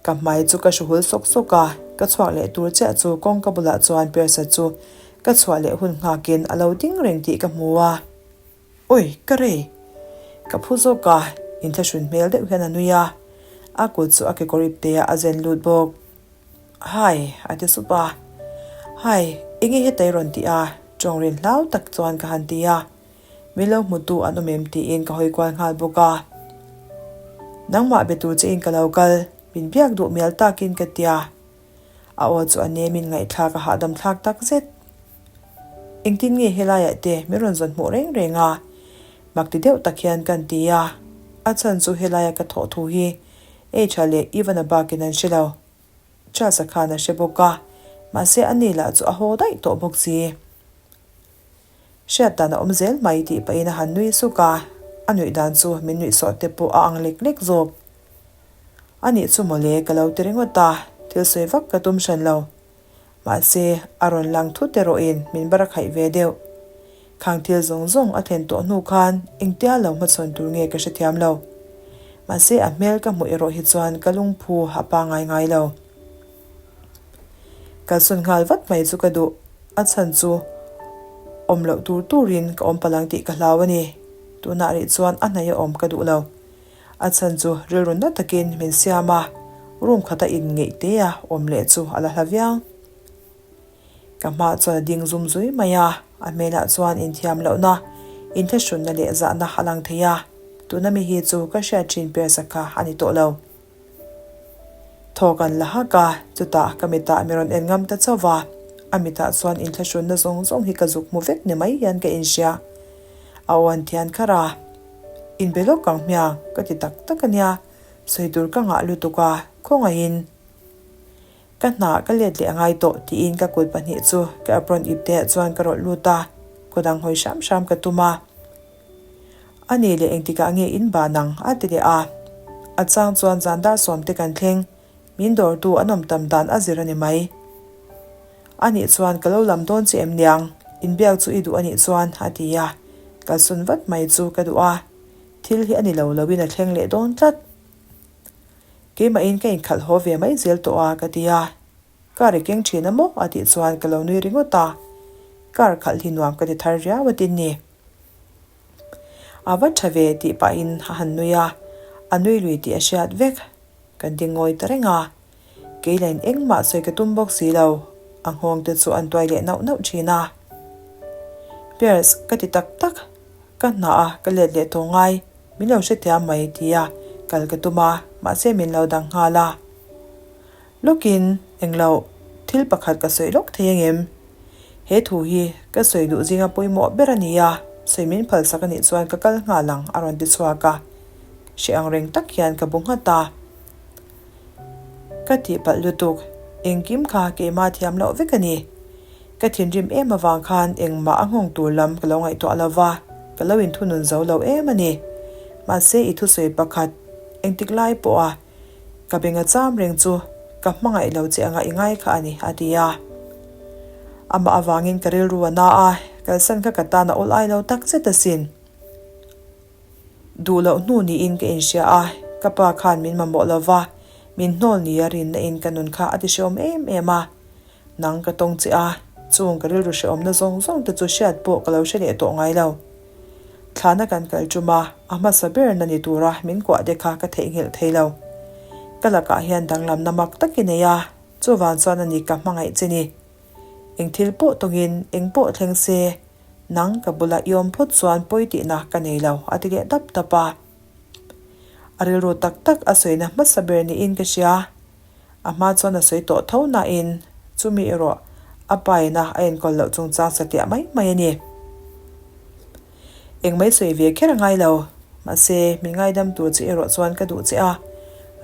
Speaker 1: Ka hmai chu ka hru hul sawk sawk a, ka chhuak leh tur chiah chu kawngka bulah chuan Pierce-a chu ka chhuah leh hun nghakin a lo ding reng tih ka hmu a. Oi, ka rei! Ka phu zawk a, inthlahrun hmel deuh hian a nui a, a kut chu a kekawr ip te ah a zen lut bawk. Hi, a ti sup a. Hi, enge heta i rawn tih a? Tawng rin hlau tak chuan ka han ti a. Min lo hmutu an awm em tiin ka hawi kual nghal bawk a. Nangmah be tur che in ka lo kal, min biak duh mial takin ka tia. A aw chu a nemin ngaihthlak a hahdam thlak tak zet. Engtin nge helaiah te min rawn zawn hmuh reng reng a? Mak ti deuh tak hian kan ti a. A chhan chu helaia ka thawh thu hi H-a leh Ivan-a bakin an hre lo. Charles-a khan a hre bawk a, mahse ani lah chu a haw daih tawh bawk si. Hriat dan a awm zel mai tih pahin a han nui suk a, a nuih dan chu min nuih sawh te pawh a ang lek lek zawk. A nih chu mawle ka lo ti ringawt a, thil sawi vak ka tum hran lo. Mahse, a rawn lang thut erawhin min bar a khaih ve deuh. Khang thil zawng zawng a thlen tawh hnu khan engtia lo hmachhawn tur nge ka hrethiam lo. Mahse, a hmel ka hmuh erawh hi chuan ka lungphu a pangai ngai lo. Kalsawn nghal vat mai chu ka duh. A chhan chu awm loh tur turin ka awm palh ang tih ka hlau a ni. Tunah rih chuan a hnaih a awm ka duh lo. A chhan chu rilru na takin min siam a, room khata inngeih te a awm leh chu a la hla viau. Ka hma chuan a ding zum zui mai a, a hmelah chuan inthiam lohna, inthlahrunna leh zahna a lang thei a, tuna mi hi chu ka hriat thin Pierce-a kha a ni tawh lo. Thaw kan la hak a, chutah ka mitah mi rawn en ngam ta chauh va, a mitah chuan inthlahrunna zawng zawng hi ka zuk hmu vek ni mai hian ka inhria. A aw an thian kharh a. Inbe lawk ang hmiang, ka ti tak tak a nia, sawi tur ka ngah lutuk a, khawngaihin ka hna ka let leh a ngai tawh tiin ka kut pahnih chu ka apron ip te ah chuan ka rawlh lut a, khaw dang hawi hram hram ka tum a. A nih leh engtikah nge in ban ang? a ti leh a. A chang chuan zan dar sawm te kan thleng, min dawrtu an awm tam dan a zir a ni mai. A nih chuan ka lo lam dawn che em niang, inbiak chu i duh a nih chuan a ti a, kalsawn vat mai chu ka duh a, thil hi a ni lo loin a thleng leh dawn tlat. Keimahin ka inkhalh haw ve mai zel tawh a ka ti a, car i keng thin a maw a tih chuan ka lo nui ringawt a, car khalh hi nuam ka ti thar riau a tin ni. A va tha ve tih pahin a han nui a, a nui lui tih a hriat vek. Kan ding ngawi ta reng a. Kei lain engmah sawi ka tum bawk si lo, a nghawng te chu an tuai leh nauh nauh thin a. Pierce, ka ti tak tak, ka hna a ka let leh tawh ngai, min lo hrethiam mai tia kal ka tum a, mahse min lo dang nghal a. Lawkin, englo, thil pakhat ka sawi lawk thei angem? He thu hi ka sawi duh zinga pawimawh ber a ni a, sawi min phalsak a nih chuan ka kal nghal ang a rawn ti chhuak a. Hre ang reng tak hian ka bu nghat a. Ka tihpalh lutuk, engkim kha keimah thiam loh vek a ni. Ka thinrim em avang khan engmah a nghawng tur lam ka lo ngaihtuah lo va, ka lo inthunun zo lo em a ni. Mahse i thusawi pakhat, engtik lai pawha ka benga cham reng chu ka hmangaih lo che anga i ngai kha a ni, a ti a. Amah avangin ka rilru a na a, kalsan kha ka tan a awl ai lo tak zet asin. Duh loh hnu niin ka inhria a, ka pa khan min mamawh lo va, min hnawl nia rinna in ka nun kha a ti hrehawm em em a. Nang ka tawng che a, chung ka rilru hrehawmna zawng zawng te chu hriat pawh ka lo hre leh tawh ngai lo. Thlana kan kal tum a, a hmasa ber na ni tura min kuah te kha ka theihnghilh thei lo. Ka lakah hian danglamna mak tak i nei a, chuvang chuan a ni ka hmangaih che ni. Eng thil pawh tawngin eng pawh thleng se, Nang ka bula i awm phawt chuan pawi tihna ka nei lo, a ti leh dap dap a. A rilru tak tak a sawina hmasa ber niin ka hria. A hma chuan a sawi tawh tho nain chumi erawh a paina a enkawl loh chungchang satliah mai mai a ni. Engmai sawi ve kher a ngai lo, mahse min ngaidam tur che erawh chuan ka duh che a,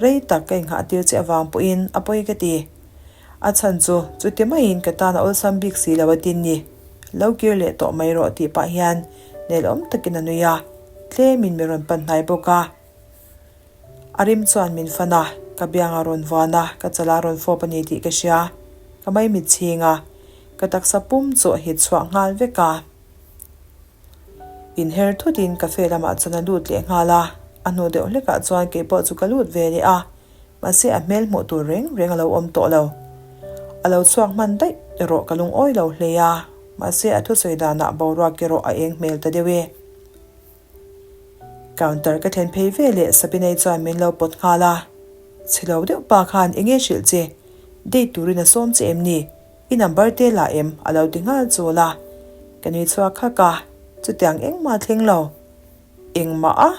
Speaker 1: rei tak ka inghah tir che avang pawhin a pawi ka ti. A chhan chu chuti maiin ka tan a awlsam bik si lo a tin ni. Lo kir leh tawh mai rawh tih pah hian nelawm takin a nui a, tlemin mi rawn pan hnai bawk a. A rim chuan min fan a, ka biang a rawn vuan a, ka chala a rawn fawp a ni tih ka hria. Ka maimit chhing a, ka taksa pum chu a hit chhuah nghal vek a. Inher thutin cafe lamah chuan a lut leh nghal a, a hnu deuh hlekah chuan keipawh chu ka lut ve leh a. Mahse a hmel hmuh tur reng reng a lo awm tawh lo. A lo chhuak hman daih erawh ka lungawi lo hle a, mahse a thusawi danah boruak erawh a eng hmel ta deuh e. Counter ka thlen phei ve leh Sabinei chuan min lo pawt nghal a, Chhe lo deuh pa khan eng nge hrilh che? Date turin a sawm che em ni? I number te la em? a lo ti nghal chul a. Ka nui chhuak hak a, chutiang engmah thleng lo. Engmah a?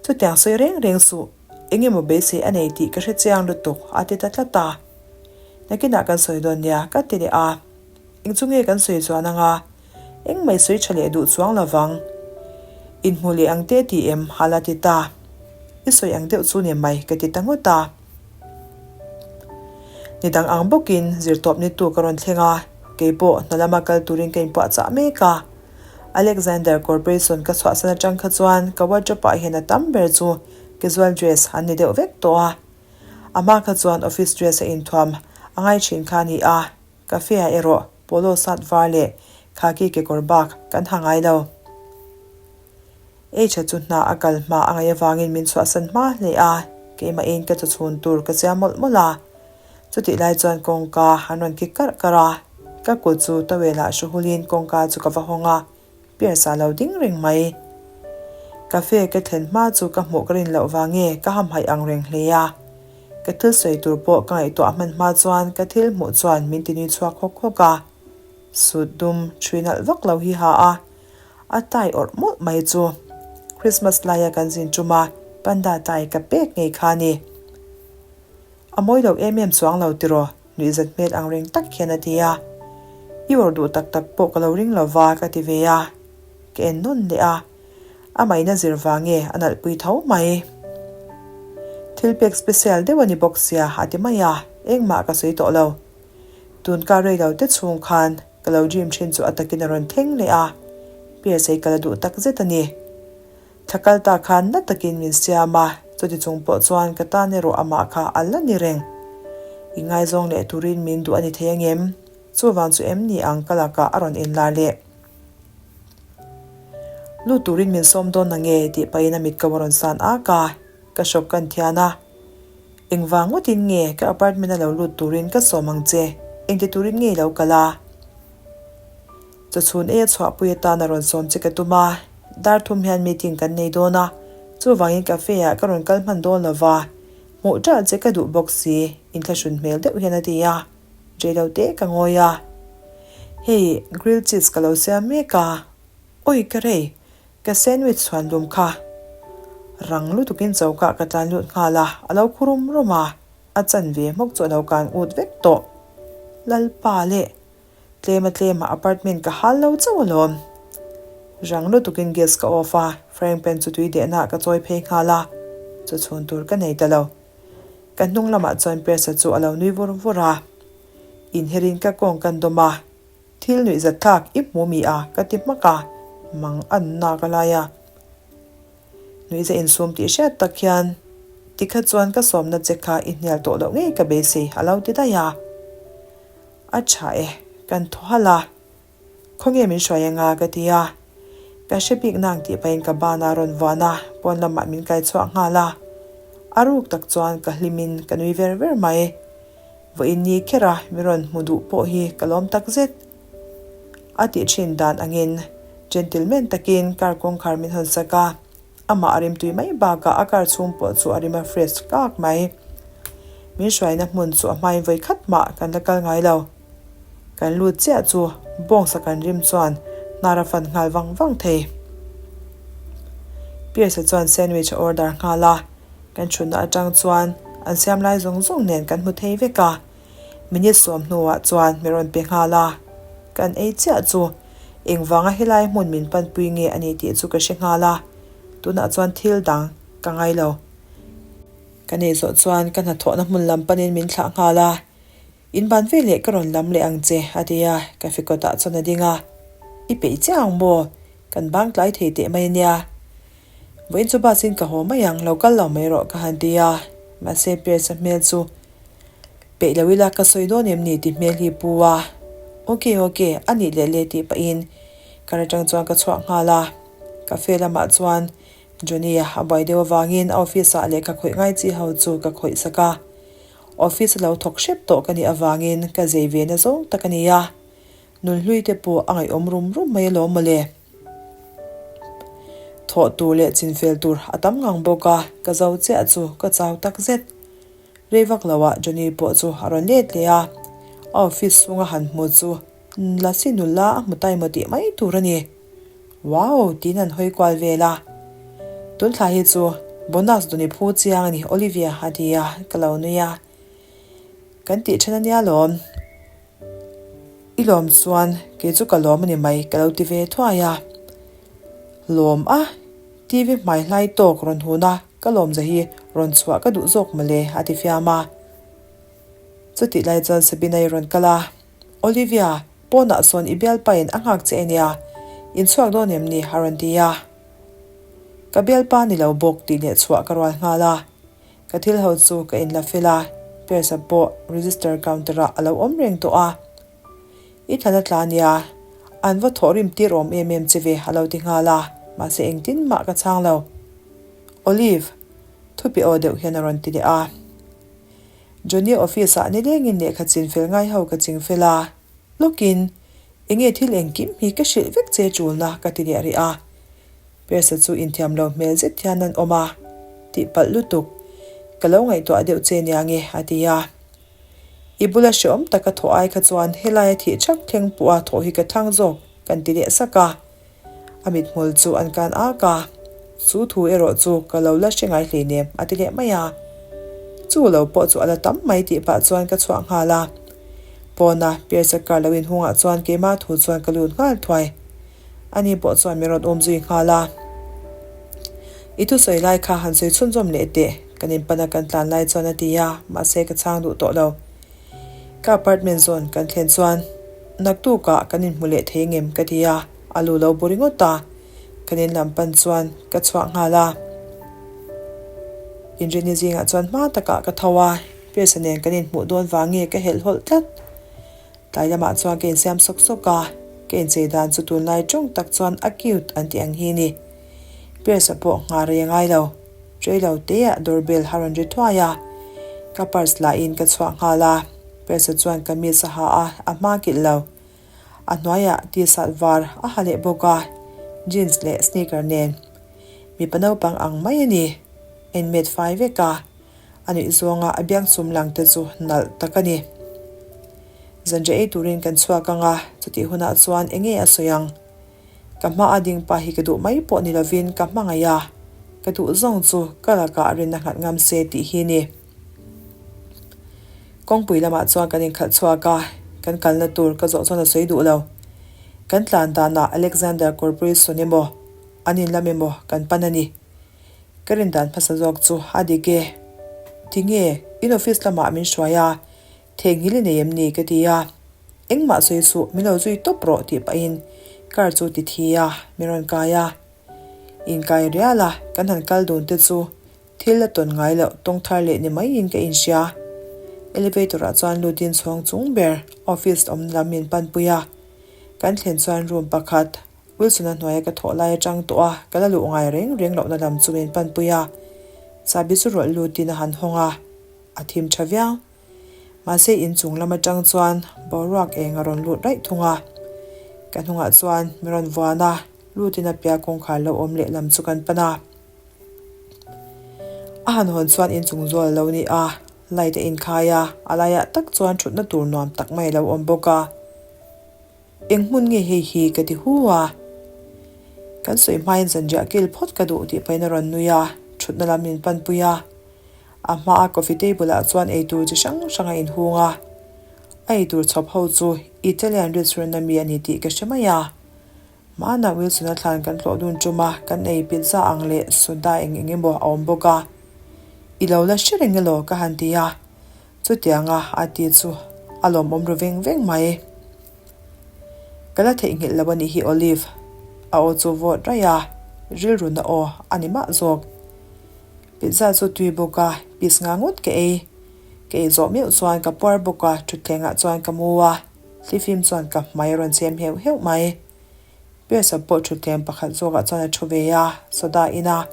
Speaker 1: Chutiang sawi reng reng suh, eng emaw beisei a nei tih ka hre chiang lutuk, a ti ta tlat a. Nakinah kan sawi dawn nia, ka ti leh a. Eng chu nge kan sawi chuan anga, engmah i sawi tha leh duh chuang lo vang. Inhmu leh ang te ti em? a la ti ta. I sawi ang deuh chu ni mai, ka ti ta ngawt a. Ni dang ang bawkin zirtawp ni tu ka rawn thleng a, keipawh hna lama kal turin ka inpuahchah mek a. Alexander Corporation ka chhuahsan atang kha chuan ka wardrobe ah hian a tam ber chu casual dress an ni deuh vek tawh a. A hma kha chuan office dress a inthuam a ngai thin kha a ni a, cafe ah erawh polo shirt var leh khaki kekawr bak kan ha ngai lo. H-a chu hna a kal hma a ngaih avangin min chhuahsan hma hle a, keimahin ka chawchhun tur ka chiam mawlh mawlh a. Chutih lai chuan kawngka an rawn kik karh karh a, ka kut chu towel ah hru hulin kawngka chu ka va hawng a, Pierce a lo ding reng mai. Cafe ka thlen hma chu ka hmuh ka rin loh vang nge ka hamhaih ang reng hle a. Ka thil sawi tur pawh ka ngaihtuah hman hma chuan ka thil hmuh chuan min ti nui chhuak hawk hawk a. Suit dum ṭhui nalh vak lo hi ha a, a tai awrh mawlh mai chu. Christmas laia kan zin ṭum a, panda tai ka pek ngei kha a ni. A mawi lo em em chuang lo tiraw? Nuihzat hmel ang reng tak hian a ti a. I awrh duh tak tak pawh ka lo ring lo va ka ti ve a. Ka en nawn leh a. A maina zir vang nge a nalhpui tho mai. Thil pek special deuh a ni bawk sia a ti mai a, engmah ka sawi tawh lo. Tun ka rei lo te chhung khan ka lo dream thin chu a takin a rawn thleng leh a. Pierce-i ka la duh tak zet a ni. Thla kal ta khan na takin min siam a, chuti chung pawh chuan ka tan erawh amah kha a la ni reng. I ngaizawng leh turin min duh a ni thei angem? Chuvang chu em ni ang ka lakah a rawn inlar leh. Lut turin min sawm dawn na nge tih pahin a mit ko a rawn san ak a, ka hrawk kan thian a. Engvang ngawtin nge ka apartment a lo lut turin ka sawm ang che, engti turin nge i lo kal a? Chawchhun ei a chhuahpui atan a rawn sawm che ka tum a, dar thum hian meeting kan nei dawn a, chuvangin cafe ah ka rawn kal hman dawn lo va. Hmuh ṭalh che ka duh bawk si, inthlahrun hmel deuh hian a ti a. Rei lo te ka ngawi a. Hei, grilled cheese ka lo siam mek a. Awi ka rei, ka sandwich chhuan lum kha. Rang lutukin choka ka tlan lut nghal a, a lo khu rum rum a. A chanve hmawk chu a lo kan ut vek tawh. Lalpa leh Tlema tlema apartment ka hal lo chauh alawm. Rang lutukin gas ka off a, frying pan chu tui dehna ah ka chawi phei nghal a, chu chhun tur ka nei ta lo. Ka hnung lamah chuan Presa chu a lo nui vur vur a. Inherin ka kawng kan dawm a, thil nuih zat thlak i hmu mi a ka ti hmak a, mang an nak a lai a. Nuihza insum tih hriat tak hian tikha chuan ka sawmna che kha i hnial tawh loh ngei ka beisei a lo ti daih a. A tha e, kan thaw halh a. Khawnge min hruai anga ka ti a. Ka hre bik nang tih pahin ka ban a rawn vuan a, pawn lamah min kai chhuak nghal a. A ruk tak chuan ka hlimin ka nui ver ver mai. Vawiin ni kher a mi rawn hmu duh pawh hi ka lawm tak zet. A tih thin dan angin gentleman takin car kawngkhar min hawn sak a. Amah a rimtui mai bakah a car chhung pawh chu a rim a fresh kak mai. Min hruaina hmun chu a hmain vawi khat mah kan la kal ngai lo. Kan lut chiah chu bawngsa kan rim chuan hnar a fan nghal vang vang thei. Pierce-a chuan sandwich a order nghal a, kan thutna atang chuan an siam lai zawng zawng nen kan hmu thei vek a. Minute sawm hnuah chuan mi rawn pe nghal a, kan ei chiah chu engvanga helai hmun min panpui nge a ni tih chu ka hre nghal a, tunah chuan thil dang ka ngai lo. Ka nei zawh chuan ka hnathawhna hmun lam panin min thlah nghal a, In ban veleh ka rawn lam leh ang che a ti a, ka fikawtah chuan a ding a, I peih chiah ang maw? Kan bang tlai thei teh mai a nia. Vawiin chu bus in ka haw mai ang, lo kal lo mai rawh ka han ti a, mahse Pierce-a hmel chu peih lo ila ka sawi dawn em ni ti hmel hi pu a, Ok, ok, a nih leh le tih pahin kar atang chuan ka chhuak nghal a, cafe lamah chuan Johnny-a a buai deuh avangin a office ah lehkha khawih ngai chi ho chu ka khawih sak a, office a lo thawk hrep tawh ka nih avangin ka zei ve na zawng tak a ni a, nunhlui te pawh a ngaihawm rum rum mai alawm mawle. Thawh tur leh chinfel tur a tam ngang bawk a, ka zo chiah chu ka chau tak zet. Rei vak lo ah Johnny pawh chu a rawn let leh a, a office chhunga han hmu chu Lasi nula a hmu tai maw tih mai tur a ni. Wow! tiin an hawi kual vel a. Tun thla hi chu bonus dawni phu chiang a ni Olivia a ti a, ka lo nui a. Kan tih then a nia lawm. I lawm chuan kei chu ka lawm a ni mai ka lo ti ve thuai a. Lawm a, TV hmai hlai tawk rawn hun a, ka lawmza hi rawn chhuah ka duh zawk mawle a ti fiam a. Chutih lai chuan Sabina i rawn kal a, Olivia, pawnah sawn i bialpain a nghak che ania, inchhuak dawn em ni a rawn ti a. Ka bialpa ni lo bawk tih leh chhuah ka rual nghal a. Ka thil ho chu ka inla fel a, Pierce-a pawh register counter-ah a lo awm reng tawh a. I thlan a tla nia, an va thawh rim tir awm em em che ve a lo ti nghal a, mahse engtin mah ka chhang lo. Olive! Thupi aw deuh hian a rawn ti leh a. Johnny office-ah nilengin lehkha chin fel ngai ho ka ching fel a, lawkin enge thil engkim hi ka hrilh vek che chulna ka ti leh rih a. Persa chu inthiam lo hmel zet hian an awm a, Tihpalh lutuk, ka lo ngaihtuah deuh che nia nge, a ti a. I bula hreawm taka thawh ai kha chuan helaia thih thak thleng pawha thawh hi ka thlang zawk, kan ti leh sak a. A mithmul chu an kan ak a, Chu thu erawh chu ka lo la hre ngai hleinem, a ti leh mai a. Chu lo pawh chu a la tam mai tih pah chuan ka chhuah nghal a. Pawna Pierce-a car lo inhungah chuan keimah thu chuan ka lut nghal thuai. Ani pawh chuan min rawn awm zui nghal a. I thusawi lai kha han sawi chhunzawm leh teh, kan inpana kan tlan lai chuan a ti a, mahse ka chhang duh tawh lo. Ka apartment zawn kan thlen chuan naktukah kan inhmu leh thei ngem ka ti a, a lu lo bu ringawt a, kan in lam pan chuan ka chhuah nghal a. Inrinni zingah chuan hma takah ka tho a, Pierce-a nen kan inhmuh dawn vang nge ka helh hawlh tlat. Tlai lamah chuan ka insiam sawk sawk a, ka inchei dan chu tunlai tawng tak chuan a cute an tih ang hi ni. Pierce-a pawh nghah rei a ngai lo. Rei lo teah doorbell a rawn ri thuai a, ka purse lahin ka chhuah nghal a. Pierce-a chuan kamis a ha a, a hma kilh lo. A hnuaiah t-shirt var a ha leh bawk a, jeans leh sneaker nen. Mipa naupang ang mai a ni. A inmet fai vek a. A nuih zawnga a biang chum lang te chu nalh tak a ni. Zanriah ei turin kan chhuak ang a, chutih hunah chuan eng nge a sawi ang? Ka hma a ding pa hi ka duh mai pawh ni lovin ka hmangaih a, ka duh zawng chu ka lakah rinna nghat ngam se tih hi ni. Kawngpui lamah chuan kan inkhalh chhuak a, kan kalna tur ka zawh chuan a sawi duh lo. Kan tlan danah Alexander Corporation emaw, an in lam emaw kan pan a ni. Ka rin dan hmasa zawk chu a dik e. Tinge, in office lamah min hruai a, Theihnghilh i nei em ni? ka ti a. Engmah sawi suh, min lo zui tawp rawh tih pahin car chu ti thi a, min rawn kai a. Inkai rial a, kan han kal dun te chu thil a tawn ngai loh tawng thar leh ni maiin ka inhria. Elevator ah chuan lutin chhawng chung ber office awmna lam min panpui a. Kan thlen chuan room pakhat Wilson-a hnuaia ka thawh lai atang tawh a, ka la luh ngai reng reng lohna lam chu min panpui a. Chahbi chu rawlh lutin a han hawng a, a thim tha viau. Mahse inchung lam atang chuan boruak eng a rawn lut raih thung a. Ka hnungah chuan mi rawn vuan a, lutin a piah kawngkhar lo awm leh lam chu kan pan a. A han hawn chuan inchung zawl a lo ni a, light a inkhai a, a laiah tak chuan thutna tur nuam tak mai a lo awm bawk a. Eng hmun nge hei hi ka ti hu a. Kan sawi hmain zanriah kil phawt ka duh tih pahin a rawn nui a, thutna lam min panpui a. A hmaa coffee table ah chuan eitur chi hrang hrang a inhung a. A eitur chhawp ho chu Italian restaurant a mi a ni tih ka hre mai a. Hmanah Wilson-a thlan kan tlawh dun tum a, kan ei pizza ang leh soda eng eng emaw a awm bawk a. I lo la hre reng elaw ka han ti a. Chutianga a ti chu a lawmawm ru veng veng mai. Ka la theihnghilh lo a nih hi Olive. A aw chu vawt raih a, rilruna aw a ni mah zawk. Pizza chu tui bawk a, piece nga ngawt ka ei. Ka ei zawh meuh chuan ka puar bawk a, thutthlengah chuan ka mu a, thlifim chuan ka hmai a rawn chem heuh heuh mai. Pierce-a pawh thutthleng pakhat zawkah chuan a thu ve a, soda in a.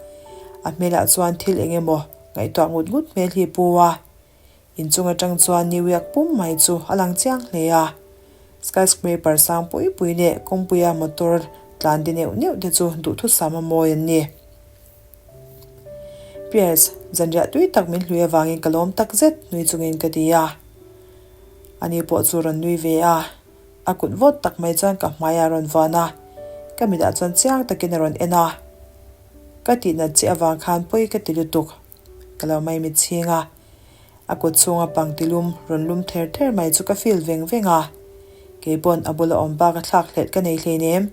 Speaker 1: A hmelah chuan thil eng emaw ngaihtuah ngut ngut hmel hi pu a. Inchung atang chuan New York pum mai chu a lang chiang hle a. Skyscraper sang pui pui leh kawngpuia motor tlan de neuh neuh te chu duhthusam a mawi an ni. Pierce, zanriah tui tak min hlui avangin ka lawm tak zet nui chungin ka ti a. Ani pawh chu rawn nui ve a, a kut vawt tak mai chuan ka hmaiah a rawn vuan a, ka mitah chuan chiang takin a rawn en a. Ka tihnat che avang khan pawi ka ti lutuk, ka lo mai mit chhing a. A kut chhunga pangti lum rawn lum ther ther mai chu ka feel veng veng a, keipawn a bula awm bak a thlak hlelh ka nei hleinem.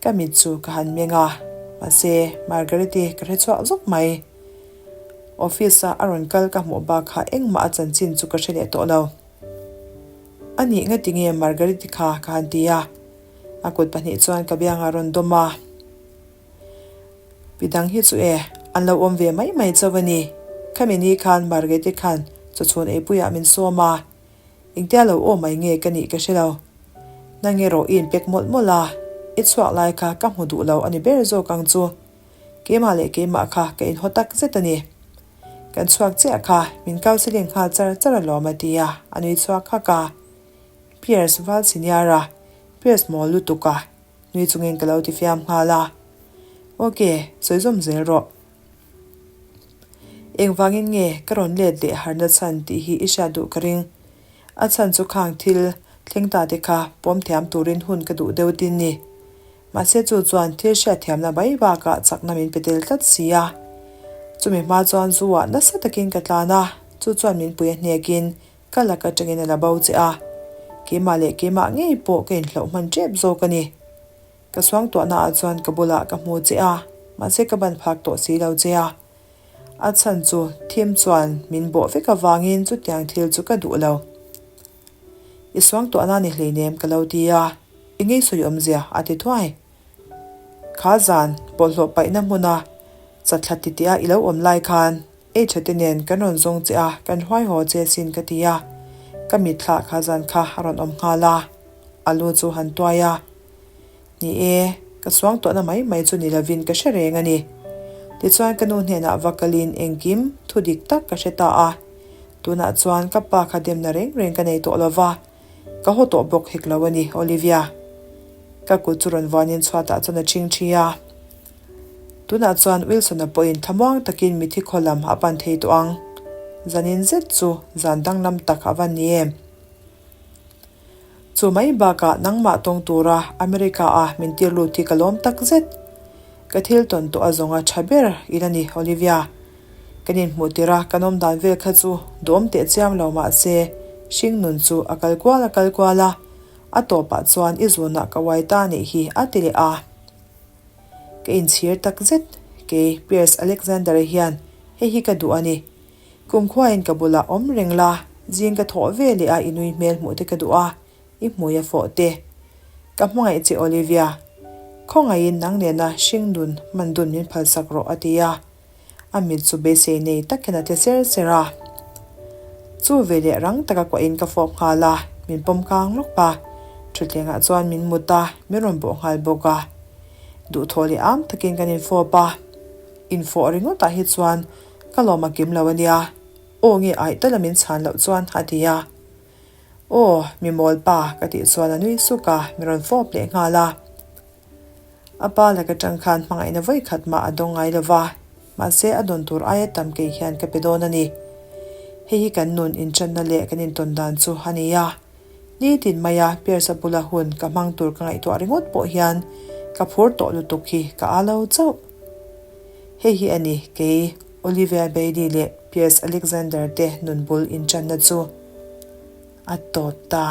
Speaker 1: Ka mit chu ka han meng a, mahse Margareti ka hre chhuak zawk mai. Office a a rawn kal ka hmuh bak kha engmah a chanchin chu ka hre leh tawh lo. A nih nga tinge Margareti kha ka han ti a, a kut pahnih chuan ka biangah a rawn dawm a. Pi dang hi chu e, an lo awm ve mai mai chauh a ni. Khami ni khan Margareti khan chawchhun eipuiah min sawm a. Engtia lo aw mai nge ka nih ka hre lo. Nang erawh i inpek mawlh mawlh a, i chhuak lai kha ka hmu duh lo a ni ber zawk ang chu. Keimah leh keimah kha ka inhaw tak zet a ni. Kan chhuak chiah kha min counselling nghal char char alawm a ti a, a nui chhuak hak a. Pierce val senior a, Pierce mawl lutuk a, nui chungin ka lo ti fiam nghal a. Ok, sawi zawm zel rawh. Engvangin nge ka rawn let leh harna chhan tih hi i hriat duh ka ring. A chhan chu khang thil thleng ta te kha pawm thiam turin hun ka duh deuh tin ni. Mahse chu chuan thil hriat thiamna mai bakah chakna min pe tel tlat si a. Chumi hma chuan zu ah nasa takin ka tlan a, chu chuan min pui a hnekin ka lak atangin a la bo che a. Keimah leh keimah ngei pawh ka inhloh hman tep zawk a ni. Ka suangtuahna ah chuan ka bulah ka hmu che a, mahse ka ban phak tawh si lo che a. A chhan chu thim chuan min bawh vek avangin chutiang thil chu ka duh lo. I suangtuahna ni hleinem ka lo ti a, i ngei sawi awmzia a ti thuai. Kha zan bawlhhlawh paihna hmuna chatthla titih a i lo awm lai khan ei tha te nen kan rawn zawng che a, kan hruai haw che sin ka ti a. Ka mitthla kha zan kha a rawn awm nghal a, a lu chu han tuai a. Ni e, ka suangtuahna mai mai chu ni lovin ka hre reng a ni. Tichuan ka nu hnenah va kalin engkim thu dik tak ka hre ta a. Tunah chuan ka pa kha demna reng reng ka nei tawh lo va, ka haw tawh bawk hek lo a ni, Olivia. Ka kut chu rawn vuanin chhuatah chuan a ṭhing ṭhi a. Tunah chuan Wilson-a pawhin thlamuang takin mithi khaw lam a pan thei tawh ang. Zanin zet chu zan danglam tak a va ni em? Chu mai bakah nangmah tawng tura America a min tir lut hi ka lawm tak zet. Ka thil tawn tawh a zawnga tha ber i la ni, Olivia. Kan inhmuh tir a, kan awm dan vel kha chu duhawm teh chiam lo mah se, hring nun chu a kal kual a kal kual a, a tawpah chuan i zunah ka uai ta nih hi a ti leh a. Ka inchhir tak zet, kei Pierce Alexander-a hian hei hi ka duh a ni. Kumkhuain ka bulah awm reng la, zing ka thawh ve leh a i nui hmel hmuh te ka duh a, i hmui a fawh te. Ka hmangaih che Olivia. Khawngaihin nang nena hring dun hman dun min phalsak rawh a ti a. A mit chu beisei nei takin a tle ser ser a. Chu veleh rang taka kuahin ka fawp nghal a, min pawm kang lawk a. Thutthlengah chuan min mut a, min rawn bawh nghal bawk a. Duhthawh leh am takin kan infawp a. Infawh ringawtah hi chuan ka lawm a kim lo a nia. Aw nge aih tala min chhan loh chuan a ti a. Aw, mi mawl pa ka tih chuan a nui suk a, min rawn fawp leh nghal a. A pa lak atang khan hmangaihna vawi khat mah a dawng ngai lo va, mahse a dawn tur aia tam kei hian ka pe dawn a ni. Hei hi kan nun inṭanna leh kan intawn dan chu a ni a. Nitin maia Pierce-a bula hun ka hmang tur ka ngaihtuah ringawt pawh hian ka phur tawh lutuk hi ka â lo chauh. Hei hi a ni kei Olivia Bailey leh Pierce Alexander te nun bul inṭanna chu a tawp ta.